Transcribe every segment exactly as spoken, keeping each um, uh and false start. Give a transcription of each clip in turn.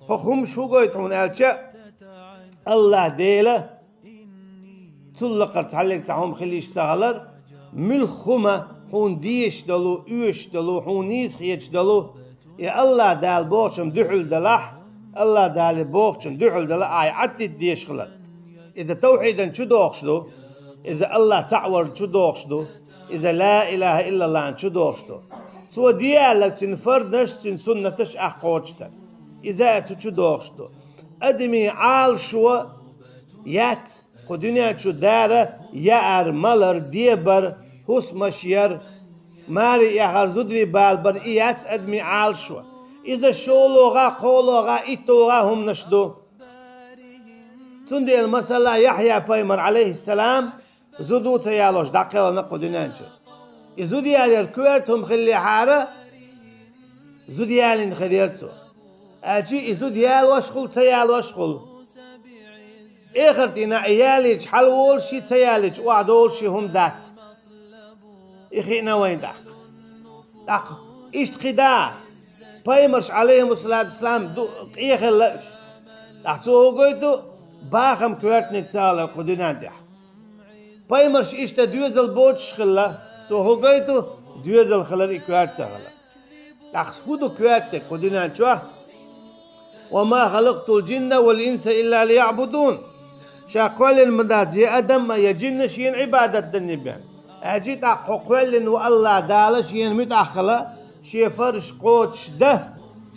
ХӀокху хӀумаш хӀун гойту хьуна аьлча, АллахӀ Дела, цул лакхара цхьаллиг цхьа хӀума хила йиш ца хилар, муьлхха хӀума хьуна дезаш долу, оьшуш долу, хьуна нийса хеташ долу, и АллахӀ Дала бохучун дуьхьал далахь, АллахӀ Дала бохучун дуьхьал дала ахь Ӏаддита дезаш хилар. Иза тавхьидан чу дохуш ду, иза АллахӀ цхьаъ варна чу дохуш ду, иза ла илаха иллаллахӀан чу дохуш ду. Цо де аьлларг цуьнан фарзаш, цуьнан суннаташ ахь кхочушдан. Иза а цу чу дохуш ду. Адамийн Ӏалашо яц, кху дуьнен чу дара, яар, малар, дебар, хӀусамаш яр, маре эхар, зударий балабар, и яц адамийн Ӏалашо. Иза шолгӀа, кхоалгӀа, итталгӀа хӀуманаш ду. Цундела, масала, Яхьъя-пайхамар, Ӏалайхиссалам, зуда ца ялош дӀакхелхина кху дуьнен чу. И зуда ялор коьрта хӀума хиллехьара, зуда ялийна хир яра цо. Аьлча и зуда ялош хуьлу, ца ялош хуьлу. Эхарт дийнахь и ялийча хьалаволуш и, ца ялийча охьадолуш и хӀума дац. И хиъна вайна тӀаккха. ТӀаккха иштта кхин да, пайхамарш, Ӏалайхимуссалату вассалам, ду-, къехилла уьш. ТӀаккха цо хӀун гойту? Бахам коьртаниг ца хилар кху дуьнен тӀехь. Пайхамарш иштта доьзал боцуш хилла, цо хӀун гойту? Доьзал хилар и коьрта ца хилар. ТӀаккха хӀун ду коьртаниг кху дуьнен чохь? «Ва ма халакътул джинна вал инса илла лияъбудун». Ша кхоьллина ма дац я адам а, я джинна шена Ӏибадат данне бен. Аьлча тӀаккха хьо кхоьллина ву АллахӀ Дала шена муьтӀахь хила, шен фарзаш кхочушдан,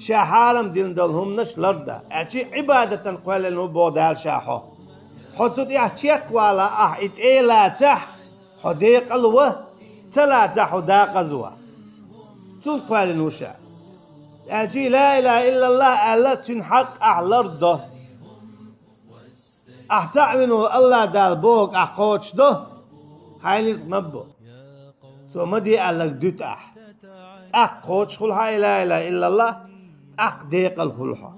ша хьарам дина долу хӀуманаш лардан. Аьлча Ӏибадатан кхоьллина ву боху Дала ша хьо. Хьо цу тӀехь чекхвала ахь и тӀе а лацахь, хьо декъал а ван, ца лацахь, хьо декъаза ван. Цунна кхоьллина ву ша. Аьлча ла илаха иллаллахӀ аьлла, цуьнан хьакъ ахь лардо. Ахь цхьаъ вина волу АллахӀ Дала бохург ахь кхочушдо, хьайн ницкъ ма бу. Цо ма де аьлларг дуьту ахь. ТӀаккха кхочуш хуьлу хьан и ла илаха иллаллахӀ, тӀаккха декъал хуьлу хьо.